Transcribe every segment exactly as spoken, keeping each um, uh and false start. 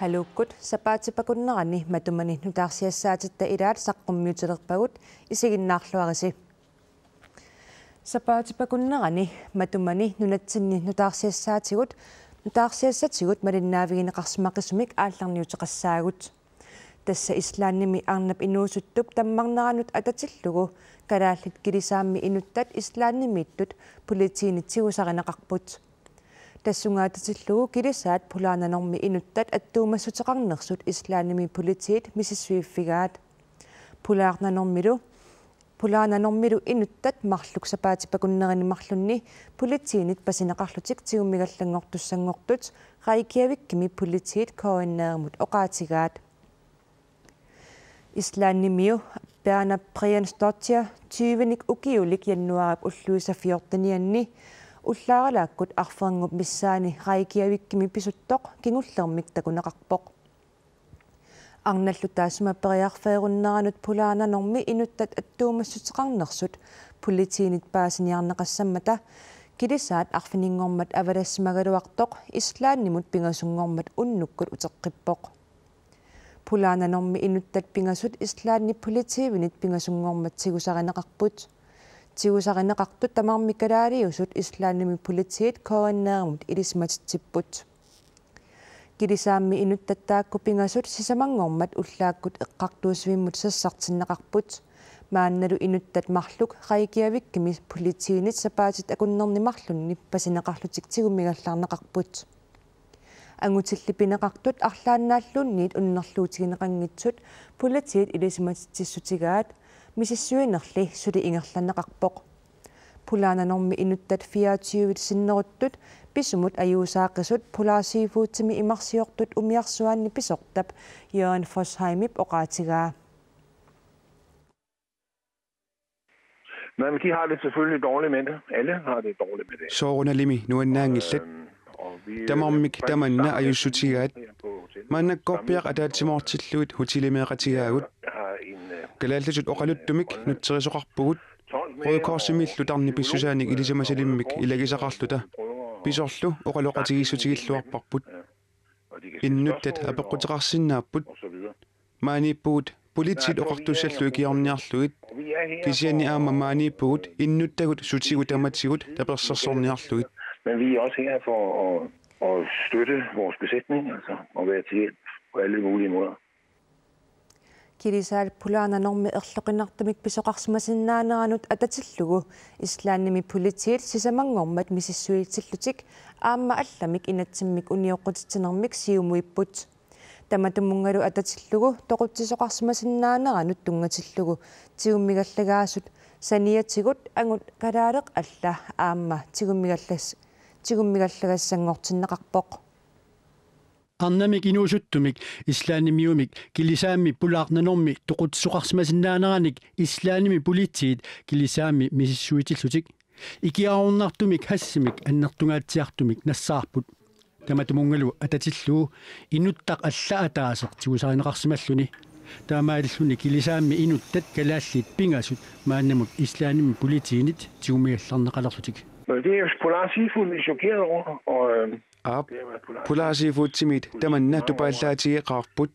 Aluukkut sapaatip akunnerani matumani nutaarsiassaatitta ilaat saqqummiutilerpagut, isiginnaarluarisi. Sapaatip akunnerani matumani nunatsinni nutaarsiassaatigut, nutaarsiassatigut malinnaavigineqarsimaqisumik aallarniuteqassaagut. Tassa Islandimi arnap inuusuttup tammarneranut atatillugu kalaallit Kilisaammi inuttat Islandimiittut politiinit tigusarineqarput. Tassunga atatillugu kilisaat pulaananormi inuttat attuumassuteqarnersut Islandimi politiit misissuiffigaat. Pulaarnanormilu, pulaananormilu inuttat marluk sapaatip akunnerini marlunni politiinit pasineqarlutik tigummigallanngortussanngortut Reykjavikimi politiit K N R-imut oqaatigaat. Islandimiu Birna Brjánsdóttir tyvenik ukiulik januaarip ulluisa fjortenianni ullaaralaakkut arferngup missaani Reykjavikimi pisuttoq kingullermik takuneqarpoq. Arnallu taassuma periarfeerunneranut pulaananormi inuttat attuumassuteqarnersut politiinit paasiniarneqassammata kilisaat arfininngormat avalassimagaluartoq Islandimut pingasunngormat unnukkut uteqqippoq. Pulaananormi inuttat pingasut Islandi politiivinit pingasunngormat tigusarineqarput. Tigusarineqartut tamarmik kalaaliusut Islandimi politiit K N R-imut ilisimatitsipput. Kilisaammi inuttat taakku pingasut sisamanngormat ullaakkut eqqartuussivimmut sassartinneqarput. Maannalu inuttat marluk Reykjavikimi politiinit sapaatit akunnerni marlunni pasineqarlutik tigummigallarneqarput. Angutillit pineqartut arlaannaalluunniit unnerluutigineqanngitsut politiit ilisimatitsissutigaat misissuinerli suli ingerlanneqarpoq. Pulaananormi inuttat fireogtyve sinneruttut pisumut ajuusaaqisut Polar Seafoodimi imarsiortut umiarsuaanni pisortap Jørgen Fosheimip oqaatigaa. Nej, men de har det selvfølgelig dårligt med det. Alle har det dårligt med det. Soorunalimi nuannaanngillat. Tamarmik tamanna ajuussutigaat. Maannakkorpiaq ataatsimoortillugit hotelimeeqatigaagut. Kalaallisut oqaluttumik nutserisoqarpugut. Røde Korsimiillu tarnip pissusaanik ilisimasalimmik ilagisaqarluta pisorlu oqaloqatigiissutigilluarparput. Innuttat apeqquteqarsinnaapput. Maaniippugut politiit oqartussallu ikiorniarlugit. Kisianni aamma maaniippugut innuttagut sutigut tamatigut tapersersorniarlugit. Men vi er også her for at, at støtte vores besætning, altså at være til hjælp på alle mulige måder. Kilisaat pulaananormi erloqinartumik pisoqarsimasinnaaneranut atatillugu Islandimi politiit sisamanngormat misissuitsillutik aamma allamik inatsimmik unioqqutitsinermik siumuipput. Tamatumunngalu atatillugu toqutsisoqarsimasinnaaneranut tunngatillugu tigummigallagaasut saniatigut angut kalaaleq alla aamma tigummigallas- tigummigallagassanngortinneqarpoq. Arnamik inuusuttumik Islandimiumik Kilisaammi pulaarnanormi toqutsisoqarsimasinnaaneranik Islandimi politiit Kilisaammi misissuitillutik ikiaroornartumik hashimik annertungaatsiartumik nassaarput. Tamatumunngalu atatillugu inuttaq alla ataaseq tigusarineqarsimalluni. Taamaalilluni Kilisaammi inuttat kalaallit pingasut maannamut Islandimi politiinit tigummigallarneqalerlutik. Det er jo Polar Seafood, vi er chokeret over, og øh, Aap, Polar Seafoodimiit tamanna tupaallaatigeqaarput.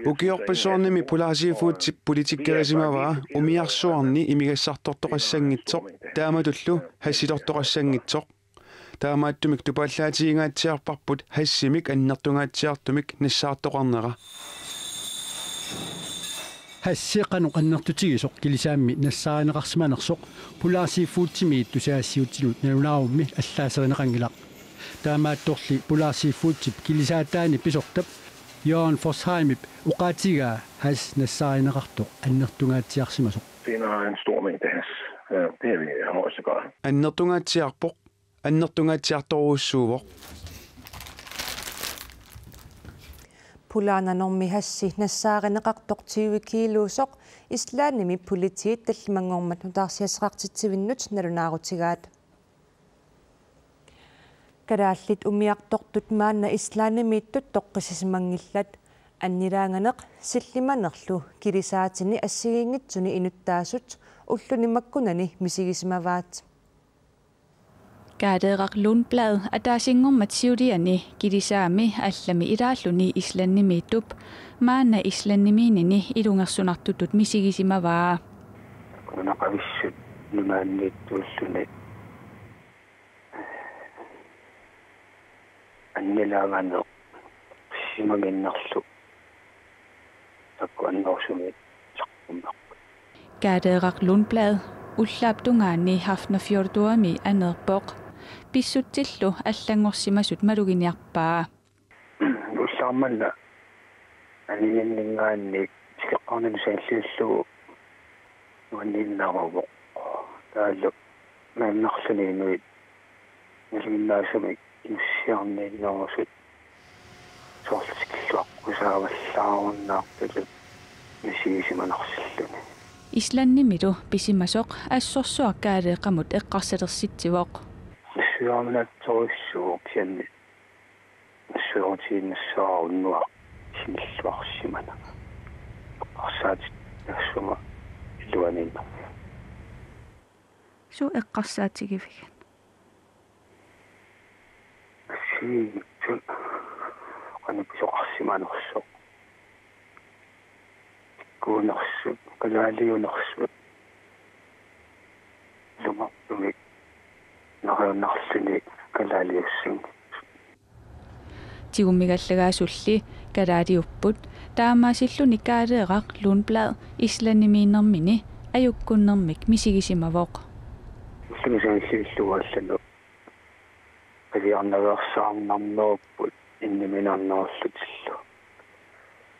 Ukiorpassuarnimi Polar Seafoodip politikerisimavaa umiarsuarni imigassartortoqassanngitsoq taamatullu hashitortoqassanngitsoq. Taamaattumik tupaallaatigingaatsiarparput hashimik annertungaatsiartumik nassaartoqarnera. Hashi qanoq annertutigisoq Kilisaammi nassaarineqarsimanersoq Polar Seafoodimiit tusagassiuutitut nalunaarummi allaaserineqanngilaq. Taamaattorli Polar Seafoodip kilisaataani pisortap Jørgen Fosheimip oqaatigaa hash nassaarineqartoq annertungaatsiarsimasoq. Finder en stor mængde hash. Ja, det er vi i højeste grad. Annertungaatsiarpoq, annertungaatsiartorujussuuvoq. Pulaananormi hashi nassaarineqartoq tyve kiiluusoq Islandimi politiit tallimanngormat nutaarsiassaqartitsivinnut nalunaarutigaat. Kalaallit umiartortut maanna Islandimiittut toqqissisimanngillat, annilaanganeq sillimanerlu kilisaatini assigiinngitsuni inuttaasut ulluni makkunani misigisimavaat. Kaaleeraq Lundblad ataasinngormat siuliani Kilisaami allami ilaalluni Islandimiittup maanna islandimiinnini ilungersunartutut misigisimavaa. Nunaqavissut nunaanniittuulluni annilaanganeq simaginnarlu takuannerusumik saqqummerput. Kaaleeraq Lundblad ullaap tungaani Hafnarfjörðurimi aneerpoq. Pissutsillu allanngorsimasut maluginiarpaa. Ullaaq manna anininninngaanniit tikeqqaarnani saalliullugu nuanniinnaruvoq. Taavalu maannarluni inuit nalinginnaasumik inussiarniinnerusut soorlu tikilluaqqusaavallaarunnaartutut misigisimanersilluni. Islandimilu pisimasoq assorsuaq Kaaleeqamut eqqarsalersitsivoq. Nassuiaruminaatsorujussuuvoq kisianni nassuerutigiinnassaaq unnuaq sinilluarsimana. Eqqarsaatit taassuma iluaniinnarmik. Suut eqqarsaatigivigit? Assigiinngitsut qanoq pisoqarsimanersoq. Tikkuunersut, kalaaliunersut. Ilungertumik neriunnarluni kalaaliussanngitsut. Tigummigallagarpulli kalaaliupput, taamaasilluni Kaaleeraq Lundblad islandimiinnermini ajukkunnermik misigisimavoq. Ullumi saalliullugu allanut qiviarnaveersaarnarnerupput inniminarnerullutillu.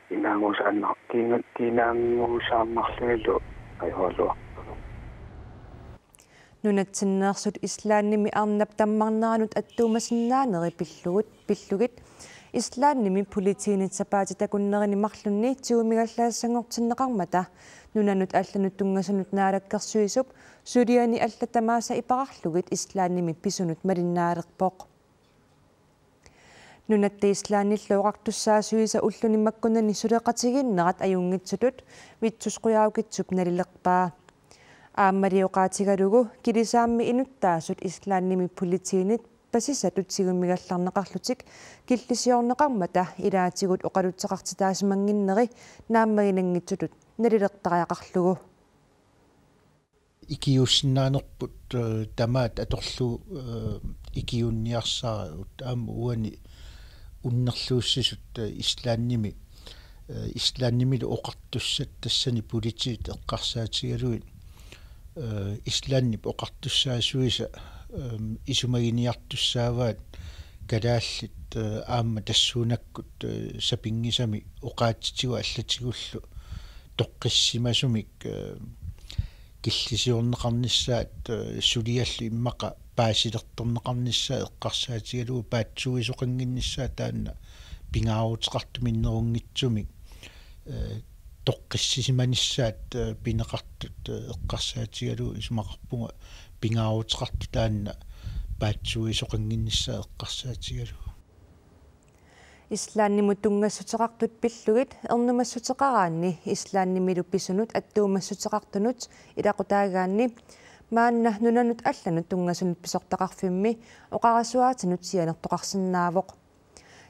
Kinaanngusaannar-, kiina-, kinaanngusaannarlunilu ajoraluarpunga. Nunatsinneersut Islandimi arnap tammarneranut attuumasinnaaneri pillugut, pillugit Islandimi politiinit sapaatip akunnerini marlunni tigummigallaassanngortinneqarmata nunanut allanut tunngasunut naalakkersuisup suliani allat tamaasa iperarlugit Islandimi pisunut malinnaalerpoq. Nunatta Islandillu oqartussaasuisa ulluni makkunani suleqatigiinnerat ajunngitsutut Vittus Qujaukitsup nalilerpaa. Aammali oqaatigalugu Kilisaami inuttaasut Islandimi politiinit pasisatut tigummigallarneqarlutik killisiorneqarmata ilaatigut oqalutseqartitaasimannginneri naammaginanngitsutut nalilertariaqarlugu. Ikiuussinnaanerput, eh, tamaat atorlugu, eh, ikiuunniarsaragut aamma uani unnerluussisut, eh, Islandimi, eh, Islandimilu oqartussat tassani politiit eqqarsaatigalugit, eh, Islandip oqartussaasuisa, eh, isumaginiartussaavaat kalaallit, eh, aamma tassuunakkut, eh, sapinngisamik oqaatsitigut allatigullu toqqissisimasumik, eh, killisiorneqarnissaat, eh, suliallu immaqa paasilertorneqarnissaat eqqarsaatigalugu paatsuuisoqannginnissaat taanna pingaaruteqartut minnerunngitsumik, eh, toqqissisimanissaat, eh, pineqartut, eh, eqqarsaatigalugu isumaqarpunga pingaaruteqartut taanna paatsuuisoqannginnissaat eqqarsaatigalugu. Islandimut tunngassuteqartut pillugit ernumassuteqaraanni Islandimilu pisunut attuumassuteqartunut ilaqutaagaanni maanna nunanut allanut tunngasunut pisortaqarfimmi oqarasuaatinut sianertoqarsinnaavoq.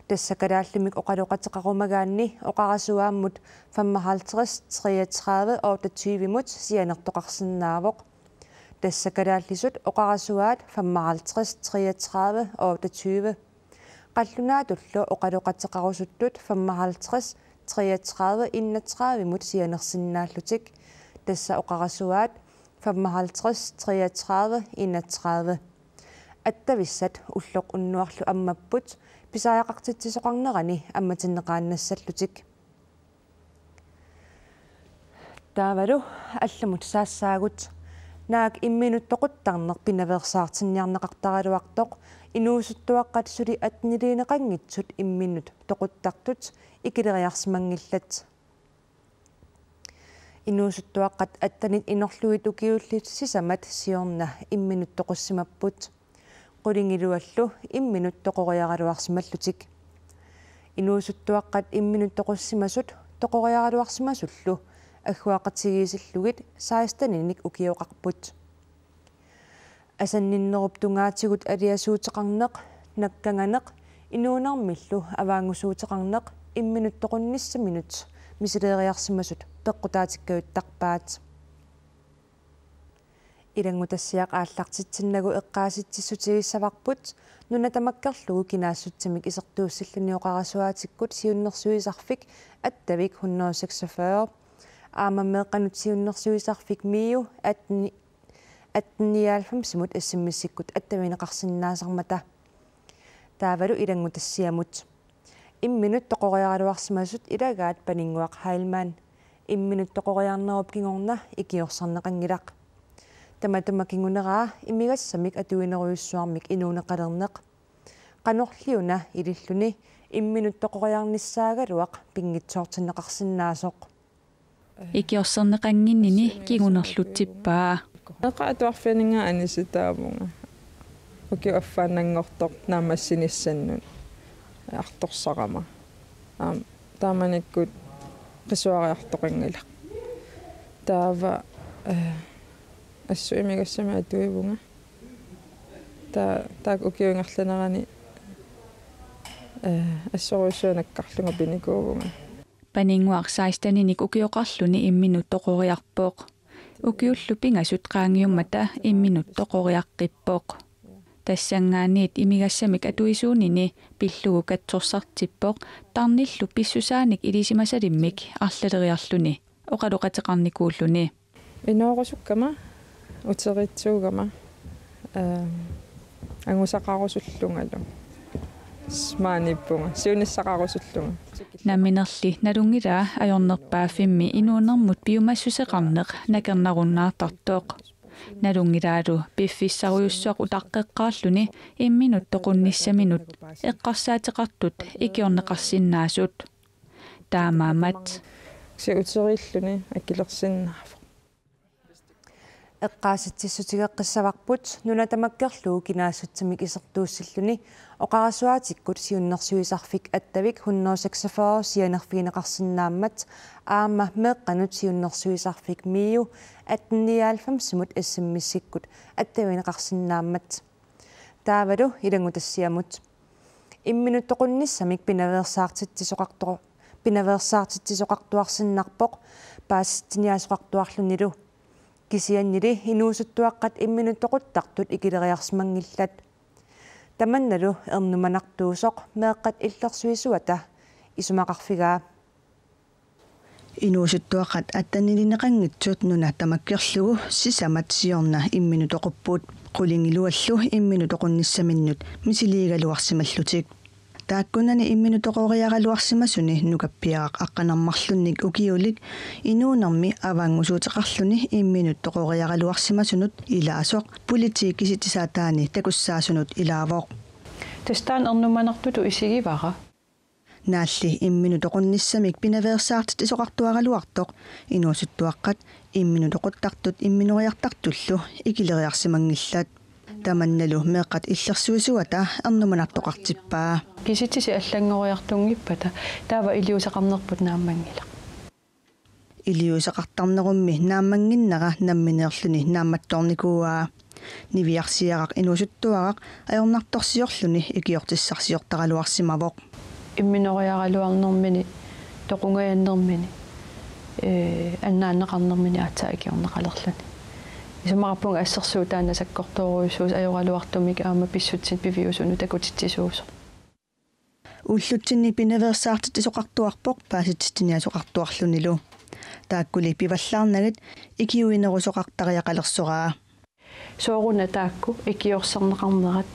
Tassa kalaallumik oqaloqateqarumagaanni oqarasuaammut femoghalvtreds treogtredive otteogtyve-mut sianertoqarsinnaavoq. Tassa kalaallisut oqarasuaat femoghalvtreds treogtredive otteogtyve. Qallunaatullu oqaloqateqarusuttut femoghalvtreds treogtredive enogtredive-mut sianersinnaallutik. Tassa oqarasuaat femoghalvtreds treogtredive enogtredive. Attavissat ulloq unnuarlu ammapput pisariaqartitsisoqarnerani ammatinneqaannassallutik. Taavalu allamut saassaagut. Naak imminut toquttarneq pinaveersaartinniarneqartaraluartoq inuusuttuaqqat suli atteniliineqanngitsut imminut toquttartut ikileriarsimanngillat. Inuusuttuaqqat attenit inorlugit ukiullit sisamat siorna imminut toqussimapput. Qulingiluallu imminut toqoriaraluarsimallutik. Inuusuttuaqqat imminut toqussimasut toqoriaraluarsimasullu agguaqatigiissillugit seksteninik ukioqarput. Asanninnerup tungaatigut aliasuuteqarneq, nakkanganeq, inuunermillu avaanngusuuteqarneq imminut toqunnissaminut misileeriarsimasut peqqutaatikkajuttarpaat. Ilanngutassiaq aallartitsinnagu eqqaasitsissutigissavarput nuna tamakkerlugu kinaassutsimik isertuussilluni oqarasuaatikkut siunnersuisarfik Attavik hundrede seksogfyrre aamma meeqqanut siunnersuisarfik MIO atten, atten nioghalvfemsimut S M S-ikkut attavigineqarsinnaasarmata. Taavalu ilanngutassiamut. Imminut toqoriaraluarsimasut ilagaat Paninnguaq Heilmann. Imminut toqoriarnerup kingorna ikiorserneqanngilaq. Tamatuma kinguneraa imigassamik atuinerujussuarmik inuuneqalerneq. Qanorliuna ililluni imminut toqoriarnissaagaluaq pinngitsoortinneqarsinnaasoq. Ikiorserneqannginnini kingunerlutsippaa. Meeqqat atuarfianninngaanniit anisitaavunga. Ukiup affaannanngortoq naammassinissannut artorsarama. Aamma taamanikkut qisuariartoqanngilaq. Taava, eh, assut imigassamik atuivunga. Ta-, taakku ukiup ingerlanerani, eh, assorujussuaq nakkarlunga pinikuuvunga. Paninnguaq seksteninik ukioqarluni imminut toqoriarpoq. Ukiullu pingasut qaangiummata imminut toqoriaqqippoq. Tassanngaanniit imigassamik atuisuunini pillugu katsorsartippoq tarnillu pissusaanik ilisimasalimmik arlaleriarluni oqaloqateqarnikuulluni. Inoorusukkama, uteriitsuugama, ehm, angusaqarusullungalu. S-, maaniippunga, siunissaqarusullunga. Namminerli nalunngilaa ajornerpaaffimmi inuunermut piumassuseqarneq nakernarunnaartartoq. Nalunngilaalu piffissarujussuaq utaqqeqqaarluni imminut toqunnissaminut eqqarsaateqartut ikiorneqarsinnaasut. Taamaammat. Kisianni uteriilluni akilersinnaavoq. Eqqaasitsissutigeqqissavarput nuna tamakkerlugu kinaassutsimik isertuussilluni oqarasuaatikkut siunnersuisarfik Attavik hundrede seksogfyrre sianerfigineqarsinnaammat aamma meeqqanut siunnersuisarfik MIO atten nioghalvfemsimut S M S-ikkut attavigineqarsinnaammat. Taavalu ilanngutassiamut. Imminut toqunnissamik pinaveersaartitsisoqartu-, pinaveersaartitsisoqartuarsinnarpoq paasitsiniaasoqartuarlunilu. Kisiannili inuusuttuaqqat imminut toquttartut ikileriarsimanngillat. Tamannalu ernumanartuusoq meeqqat illersuisuata isumaqarfigaa. Inuusuttuaqqat attenilineqanngitsut nuna tamakkerlugu sisamat siorna imminut toqupput. Qulingiluallu imminut toqunnissaminnut misiliigaluarsimallutik. Taakkunani imminut toqoriaraluarsimasuni nukappiaraq aqqaneq-marlunnik ukiulik inuunermi avaanngusuuteqarluni imminut toqoriaraluarsimasunut ilaasoq politiit kisitsisaataanni takussaasunut ilaavoq. Tassa taanna ernumanartutut isigivara. Naalli imminut toqunnissamik pinaveersaartitsisoqartuaraluartoq inuusuttuaqqat imminut toquttartut imminoriartartullu ikileriarsimanngillat. Tamannalu meeqqat illersuisuata ernumanartoqartippaa. Kisitsisit allanngoriartunngippata taava iliuuseqarnerput naammanngilaq. Iliuuseqartarnerummi naammannginnera nammineerluni naammattoornikuuaa. Niviarsiaraq inuusuttuaraq ajornartorsiorluni ikiortissarsiortaraluarsimavoq. Imminoriaraluarnermini, toqungajannermini, ee, annaanneqarnermini aatsaat ikiorneqalerluni. Isumaqarpunga assersuut taanna sakkortoorujussuusoq ajoraluartumik aamma pissutsit piviusunut takutitsisuusoq. Ullutsinni pinaveersaartitsisoqartuarpoq paasitsiniaasoqartuarlunilu. Taakkuli pivallaarnagit ikiuinerusoqartariaqalersoraa. Sooruna taakku ikiorserneqarnerat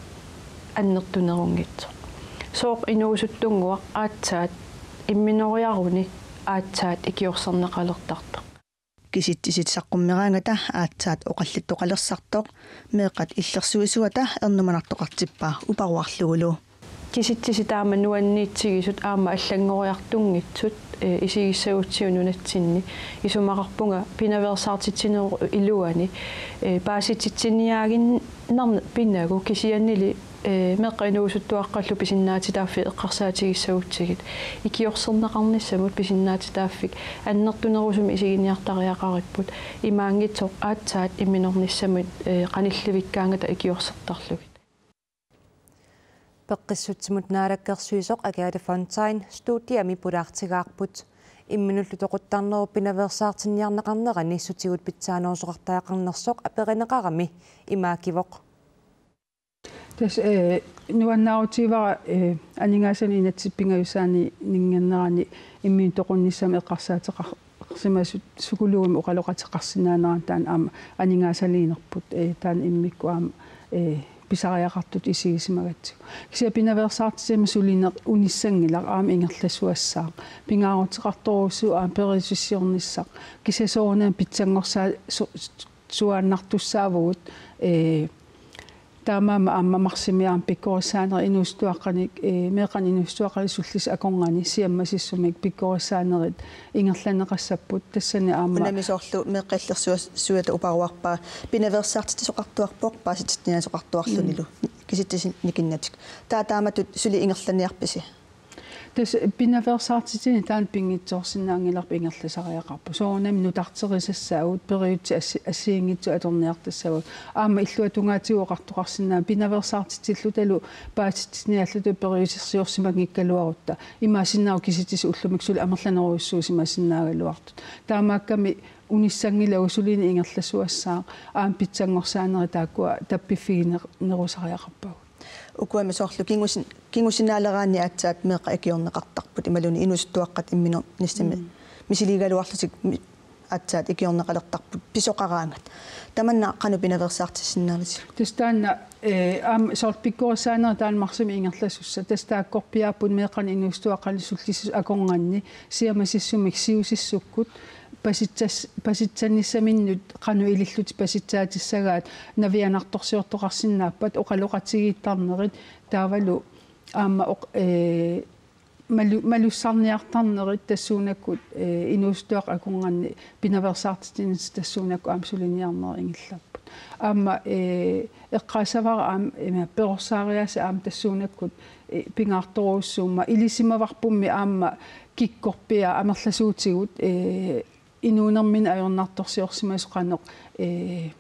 annertunerunngitsoq. Sooq inuusuttunnguaq aatsaat imminoriaruni aatsaat ikiorserneqalertartoq. Kisitsisit saqqummeraangata aatsaat oqallittoqalersartoq meeqqat illersuisuata ernumanartoqartippaa uparuarlugulu. Kisitsisit taama nuanniitsigisut aamma allanngoriartunngitsut, ee, isigissagutsigu nunatsinni isumaqarpunga pinaveersaartitsinerup iluani, ee, paasititsiniaaginnarneq pinagu kisiannili Ee, meeqqat inuusuttuaqqallu pisinnaatitaaffii eqqarsaatigissagutsigit ikiorserneqarnissamut pisinnaatitaaffik annertunerusumik isiginiartariaqaripput, imaanngitsoq aatsaat imminornissamut, ee, qanillivikkaangata ikiorsertarlugit. Peqqissutsimut naalakkersuisoq Agathe Fontain studiami pulaartigaarput. Imminullu toquttarnerup pinaveersaartinniarneqarnerani sutigut pitsaanerusoqartariaqarnersoq aperineqarami imaakivoq. Tassa, ee, nuannaarutigivara, ee, aningaasanut inatsit pingajussaanninnginnerani imminut toqunnissamut eqqarsaateqarsimasut psykologimik oqaloqateqarsinnaanerannut taanna aamma aningaasaliinerput, ee, taanna immikkut aamma, ee, pisariaqartutut isigisimagatsigu. Kisianni pinaveersaartitsineq sulineq unissanngilaq aamma ingerlasuassaaq. Pingaaruteqartorujussuuvoq aamma periusissiornissaq. Kisianni soorunami pitsanngorsaa-, su-, suaannartussaavugut, ee, taamaammat aamma marsimi aamma pikkorissaanerit inuusuttuaqqanik, ee, meeqqanik inuusuttuaqqanik sullissut akornanni siammasissumik pikkorissaanerit ingerlanneqassapput, tassani aamma. Unami soorlu meeqqat illersuisuata uparuarpaa pinaveersaartitsisoqartuarpoq paasititsiniaasoqartuarlunilu. Mm. Kisitsisit nikinnatik. Taava taamatut suli ingerlanniarpisi? Tassa pinaveersaartitsineq taanna pinngitsoorsinnaanngilarput ingerlasariaqarpoq. Soorunami nutarterisassaagut, periutsit assi-, assigiinngitsut atorniartassavagut. Aamma illuatungaatigut oqartoqarsinnaammat pinaveersaartitsillutalu paasititsiniaalluta periusersiorsimanngikkaluarutta. Imaassinnaavoq kisitsisit ullumikkut suli amerlanerujussuusimasinnaagaluartut. Taamaakkami unissanngilagut sulineq ingerlasuassaaq, aamma pitsanngorsaanerit taakkua tappiffiginerusariaqarpagut. Ukuami soorlu kingusin-, kingusinaaleraanni aatsaat meeqqat ikiorneqartarput imaluunniit inuusuttuaqqat imminornissami. Mm. Misiligaluarlutik mi-, aatsaat ikiorneqalertarput pisoqaraangat. Tamanna qanoq pinaveersaartissinnaavisigit? Tassa taanna, ee, aamma soorlu pikkorissaanerit taanna marsimi ingerlasussat. Tassa taakkorpiaapput meeqqanik inuusuttuaqqanik sullissisut akornanni siammasissumik siusissukkut pasitsas-, pasitsannissaminnut qanoq ilillutik pasitsaatissagaat navianartorsiortoqarsinnaappat oqaloqatigiittarnerit taavalu aamma oq-, ee, malu-, malussarniartarnerit tassuunakkut, ee, inuusuttuaqqat akornanni pinaveersaartitsinerit tassuunakkut aamma suliniarnerit ingerlapput. Aamma, ee, eqqaassavara aamma ima perorsaariaaseq aamma tassuunakkut, ee, pingaartorujussuummat ilisimavarpummi aamma kikkorpiaat amerlasuutigut, ee, inuunerminni ajornartorsiorsimasoq qanoq, ee,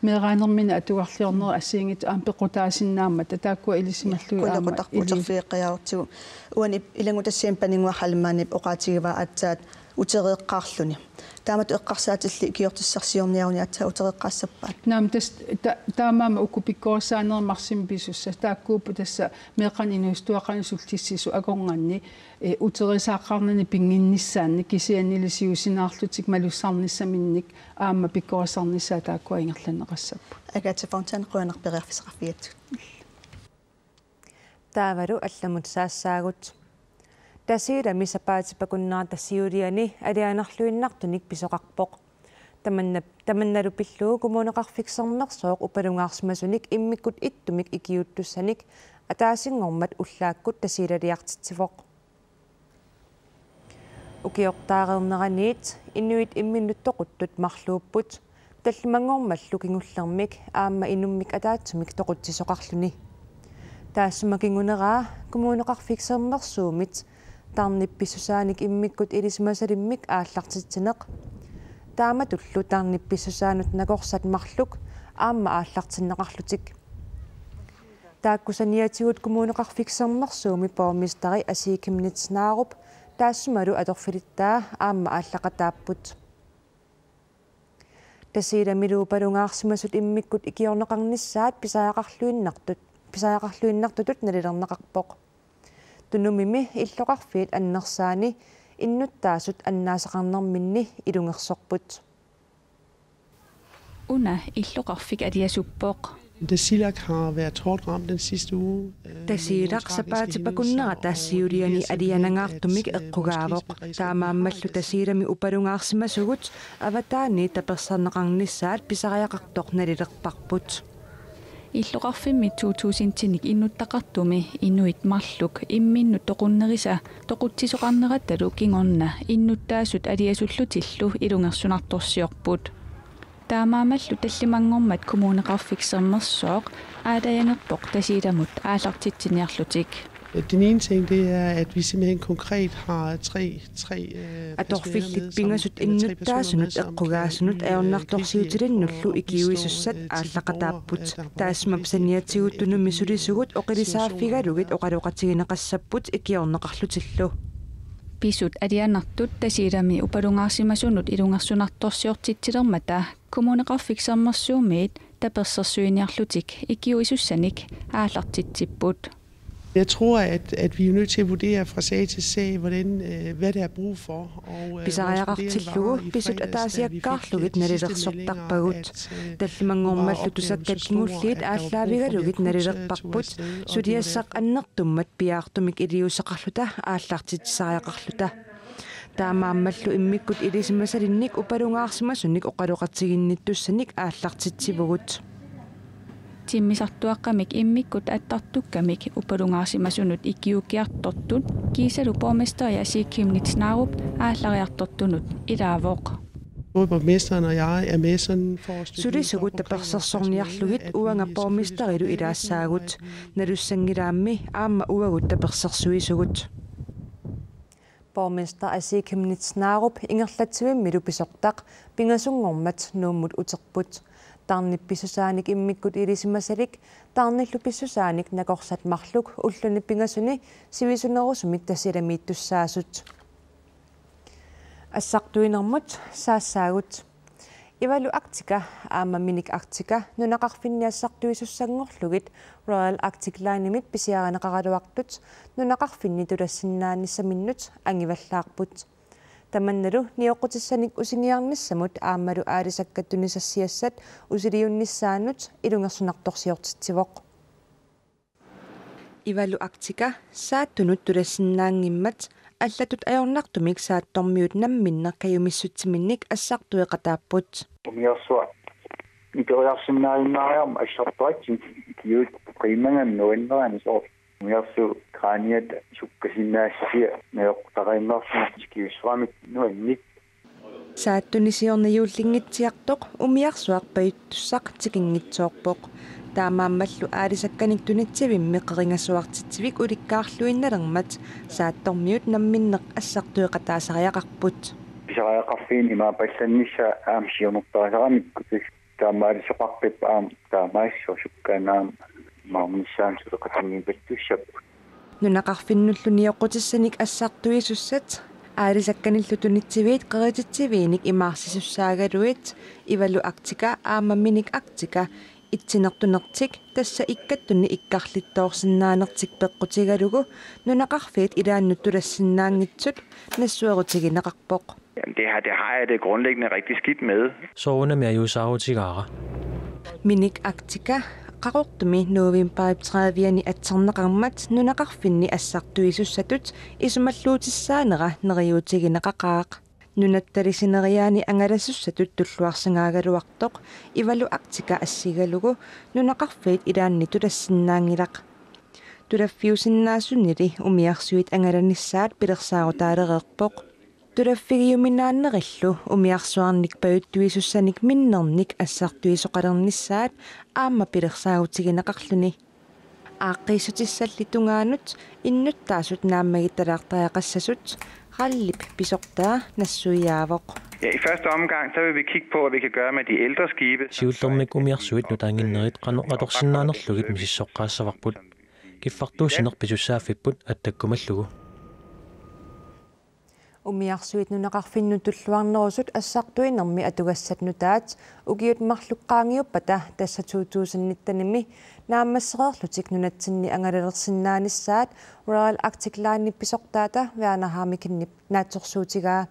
meeraanerminni atugarliornerit assigiinngitsut aamma pequtaasinnaammata taakkua ilisimallugit aamma qulequtarput ili- uterfigeqqajaartigu. Uani ilanngutassiami Paninnguaq Heilmannip oqaatigivaa aatsaat utereeqqaarluni. Taamatut eqqarsaatillit ikiortissarsiorniaruni aatsaat utereeqqaassappat? Naamik, tassa ta-, taamaammat uku pikkorissaanerit marsimi pisussat. Taakkuupput tassa meeqqanik inuusuttuaqqanik sullissisut akornanni, ee, uterisaaqqaarnani pinnginnissaannik kisiannili siusinaarlutik malussarnissaminnik aamma pikkorissarnissaat taakkua ingerlanneqassapput. Agathe Fontain, qujanaq periarfissaqarfigatsigut. Taavalu allamut saassaagut. Tasiilami sapaatip akunnerata siuliani alianarluinnartunik pisoqarpoq. Tamanna, tamannalu pillugu Kommuneqarfik Sermersooq upalungaarsimasunik immikkut ittumik ikiuuttussanik ataasinngormat ullaakkut Tasiilaliartitsivoq. Ukiortaareerneraniit inuit imminnut toquttut marluupput, tallimanngormallu kingullermik aamma inummik ataatsumik toqutsisoqarluni. Taassuma kinguneraa Kommuneqarfik Sermersuumit tarnip pissusaanik immikkut ilisimasalimmik aallartitsineq. Taamatullu tarnip pissusaanut nakorsat marluk aamma aallartinneqarlutik. Taakku saniatigut Kommuneqarfik Sermersuumi borgmesteri Asii Chemnitz Narup taassumalu atorfilittaa aamma aallaqataapput. Tasiilamilu upalungaarsimasut immikkut ikiorneqarnissaat pisariaqarluinnartut, pisariaqarluinnartutut nalilerneqarpoq. Tunumimi illoqarfiit annersaanni innuttaasut annaasaqarnerminni ilungersorput. Una illoqarfik aliasuppoq. Tasiilaq har været hårdt ramt den sidste uge. Tasiilaq sapaatip akunnerata siuliani alianangaartumik eqqugaavoq. Taamaammallu Tasiilami upalungaarsimasugut avataani taperserneqarnissaat pisariaqartoq nalilerparput. Illoqarfimmi to tusindinik innuttaqartumi inuit marluk imminnut toqunnerisa toqutsisoqarneratalu kingorna innuttaasut aliasullutillu ilungersunartorsiorput. Taamaammallu tallimanngormat Kommuneqarfik Sermersooq aalajangerpoq Tasiilamut aallartitsiniarlutik. Den ene ting, det er, at vi simpelthen konkret har tre, tre øh, Atorfillit pingasut innuttaasunut eqqugaasunut ajornartorsiutilinnullu ikiuisussat aallaqataapput. Taassuma saniatigut Tunumi sulisugut oqilisaaffigalugit oqaloqatigineqassapput ikiorneqarlutillu. Pisut alianartut Tasiilami upalungaarsimasunut ilungersunartorsiortitsilermata Kommuneqarfik Sermersuumiit tapersersuiniarlutik ikiuisussanik aallartitsipput. Jeg tror, at, at vi er nødt til at vurdere fra sag til sag, hvordan, øh, hvad der er brug for. Og, øh, Pisariaqartillugu pisut ataasiakkaarlugit nalilersortarpagut. Tallimanngormallu tusakkat kingulliit aallaavigalugit nalilerparput, suliassaq annertummat piaartumik iliuuseqarluta aallartitsisariaqarluta. Taamaammallu immikkut ilisimasalinnik upalungaarsimasunik oqaloqatiginnittussanik aallartitsivugut. Timmisartuaqqamik immikkut attartukkamik upalungaarsimasunut ikiuukkiartortut kiisalu borgmesteri Asii Chemnitz Narup aallariartortunut ilaavoq. Både borgmesteren og jeg er med sådan for at støtte Sulisugut tapersersorniarlugit uanga borgmesterilu ilaassaagut. Nalussanngilaammi aamma uagut tapersersuisugut. Borgmester Asii Chemnitz Narup ingerlatsivimmilu pisortaq pingasunngormat Nuummut uterput. Tarnip pissusaanik immikkut ilisimasalik, tarnillu pissusaanik nakorsat marluk ulluni pingasuni sivisunerusumik Tasiilamiittussaasut. Assartuinermut saassaagut. Ivalu Arctica aamma Minik Arctica nunaqarfinni assartuisussanngorlugit Royal Arctic Linemit pisiarineqaraluartut nunaqarfinni tulassinnaanissaminnut angivallaarput. Tamannalu nioqqutissanik usiniarnissamut aammalu aalisakkat tunisassiassat usiliunnissaannut ilungersunartorsiortitsivoq. Ivalu Arctica saattunut tulassinnaanngimmat allatut ajornartumik saattormiut namminneq kajumissutsiminnik assartueqataapput. Umiarsuaq nikeriarsinnaajunnaariarmat assartuatsinnik ikiuit qiimmaganni nuannerani soorlu umiarsuup kraaniata sukkasinnaassiaq najoqqutaqaannarsimavoq ikiuissuarmik nuannik. Saattuni siorna juullinngitsiartoq umiarsuaq pajuttussaq tikinngitsoorpoq. Taamaammallu aalisakkanik tunitsivimmi qerigasuartitsivik ulikkaarluinnalermat saattormiut namminneq assartueqataasariaqarput. Pisariaqarfiini imaappallannissaa aamma siunertarisaramikku taamaalisoqarpippoq aamma taamaassuaq sukkaannaq aamma maarnissaanut suleqatinngiipattussapput. Nunaqarfinnullu nioqqutissanik assartuisussat aalisakkanillu tunitsiviit qerititsiviinik imaarsisussaagaluit Ivalu Arctica aamma Minik Arctica itsinertunertik tassa ikkattunni ikkarlittoorsinnaanertik peqqutigalugu nunaqarfiit ilaannut tulassinnaanngitsut nassuerutigineqarpoq. Jamen, det har, det har jeg det grundlæggende rigtig skidt med. Soorunami ajuusaarutigaara. Minik Arctica Qaqortumi novembarip trediviani atserneqarmat nunaqarfinni assartuisussatut isumalluutissaanera neriuutigineqaqaaq. Nunattali sineriaani angalasussatut tulluarsingaagaluartoq Ivalu Arctica assigalugu nunaqarfiit ilaanni tulassinnaanngilaq. Tulaffiusinnaasunili umiarsuit angalanissaat pilersaarutaalereerpoq. Tulaffigiuminaannerillu umiarsuarnik pajuttuisussanik minnernik assartuisoqalernissaat aamma pilersaarutigineqarluni. Aaqqiissutissalli tungaanut innuttaasut naammagittalaartariaqassasut Rallip pisortaa nassuiaavoq. Ja, i første omgang, så vil vi kigge på, hvad vi kan gøre med de ældre skibe. Siullermik umiarsuit nutaannginnerit qanoq atorsinnaanerlugit misissoqqaassavarput. Kiffartuussineq pisussaaffipput attakkumallugu. Umiarsuit nunaqarfinnut tulluarnerusut assartuinermi atugassat nutaat ukiut marluk qaangiuppata tassa to tusind nittenimi naammassereerlutik nunatsinni angalalersinnaanissaat Royal Arctic Linep pisortaata Verner Hammikenip naatsorsuutigaa.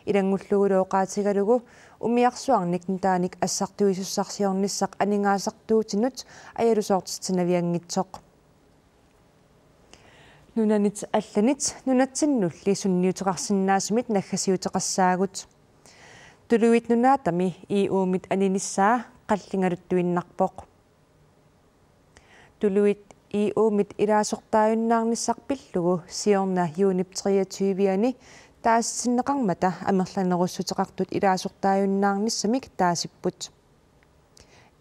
Ilanngullugulu oqaatigalugu umiarsuarnik nutaanik assartuisussarsiornissaq aningaasartuutinut ajalusoortitsinavianngitsoq. Nunanit allanit nunatsinnulli sunniuteqarsinnaasumit naggasiuteqassaagut. Tuluit Nunaatami I O-mit aninissaa qallingaluttuinnarpoq. Tuluit I O-mit ilaasortaajunnaarnissaq pillugu siorna juunip treogtyve-ani taasitinneqarmata amerlanerussuteqartut ilaasortaajunnaarnissamik taasipput.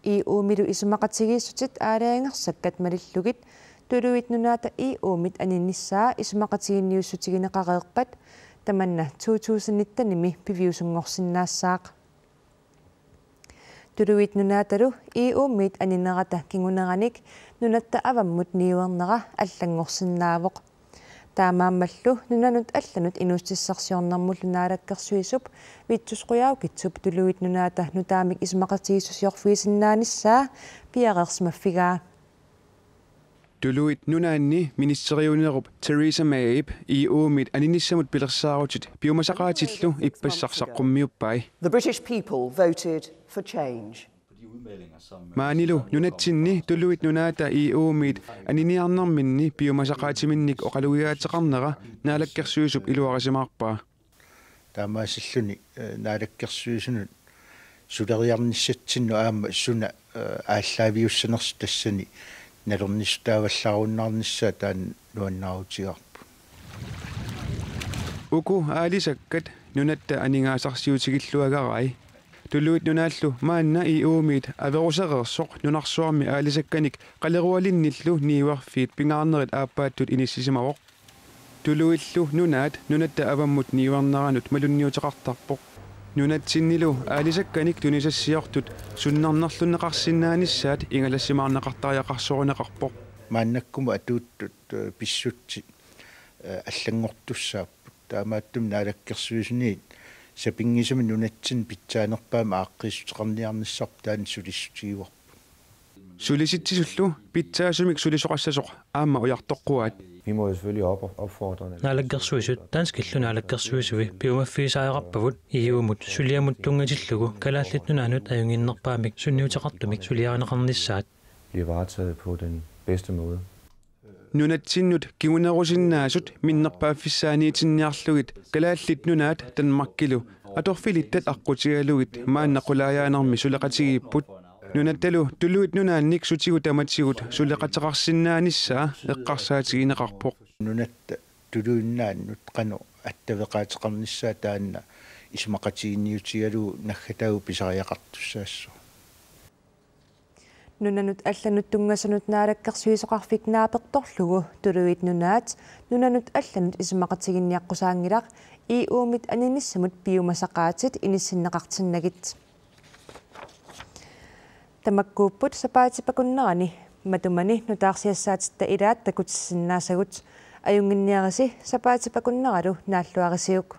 E U-milu isumaqatigiissutit aalajangersakkat malillugit Tuluit Nunaata E U-mit aninissaa isumaqatiginniussutigineqareerpat tamanna to tusind nitten-imi piviusunngorsinnaassaaq. Tuluit Nunaatalu E U-mit aninerata kinguneranik nunatta avammut niuernera allanngorsinnaavoq. Taamaammallu nunanut allanut inuussutissarsiornermullu naalakkersuisup Vittus Qujaukitsup Tuluit Nunaata nutaamik isumaqatigiissusiorfigisinnaanissaa piareersimaffigaa. Tuluit Nunaanni ministeriunerup Theresa Mayip E U-mit aninissamut pilersaarutit piumasaqaatillu ippassaq saqqummiuppai. The British people voted for change. Maanilu nunatsinni Tuluit Nunaata E U-mit aniniarnerminni piumasaqaatiminnik oqalugiaateqarnera naalakkersuisup iluarisimaarpaa. Taamaasilluni, eh, naalakkersuisunut suleriarnissatsinnut aamma suna, eh, aallaaviussanersoq tassani nalornissutaavallaarunnaarnissaa taanna nuannaarutigaarput. Uku aalisakkat nunatta aningaasarsiutigilluagarai. Tuluit Nunaallu maanna E U-mit averusereersoq nunarsuarmi aalisakkanik qalerualinnillu niuerfiit pingaarnerit aappaattut inissisimavoq. Tuluillu Nunaat nunatta avammut niuerneranut malunniuteqartarpoq. Nunatsinnilu aalisakkanik tunisassiortut sunnernerlunneqarsinnaanissaat ingalassimaarneqartariaqarsorineqarpoq. Maannakkumut atuuttut, eh, pissutsit, eh, allanngortussaapput. Taamaattumik naalakkersuisuniit sapinngisamik nunatsinni pitsaanerpaamik aaqqiissuteqarniarnissarput taanna sulissutigivarput. Sulisitsisullu pitsaasumik sulisoqassasoq aamma ujartoqquaat. Vi må jo selvfølgelig op-, opfordre. Naalakkersuisut danskillu naalakkersuisui piumaffigisariaqarpagut E U-mut suliamut tunngatillugu Kalaallit Nunaannut ajunnginnerpaamik sunniuteqartumik suliarineqarnissaat. Bliver varetaget på den bedste måde. Nunatsinnut kingunerusinnaasut minnerpaaffissaaniitinniarlugit Kalaallit Nunaat Danmarkilu atorfilittat aqqutigalugit maanna qulaajaanermi suleqatigiipput. Nunattalu Tuluit Nunaannik sutigut tamatigut suleqateqarsinnaanissaa eqqarsaatigineqarpoq. Nunatta tuluinnaannut qanoq attaveqaateqarnissaa taanna isumaqatiginniutigalugu naggataagut pisariaqartussaassooq. Nunanut allanut tunngasunut naalakkersuisoqarfik naapertorlugu Tuluit Nunaat nunanut allanut isumaqatiginniaqqusaanngilaq E U-mit aninissamut piumasaqaatit inissinneqartinnagit. Tamakkuupput sapaatip akunnerani matumani nutaarsiassaatitta ilaat takutissinnaasagut. Ajunnginniarisi sapaatip akunneralu naalluarisiuk.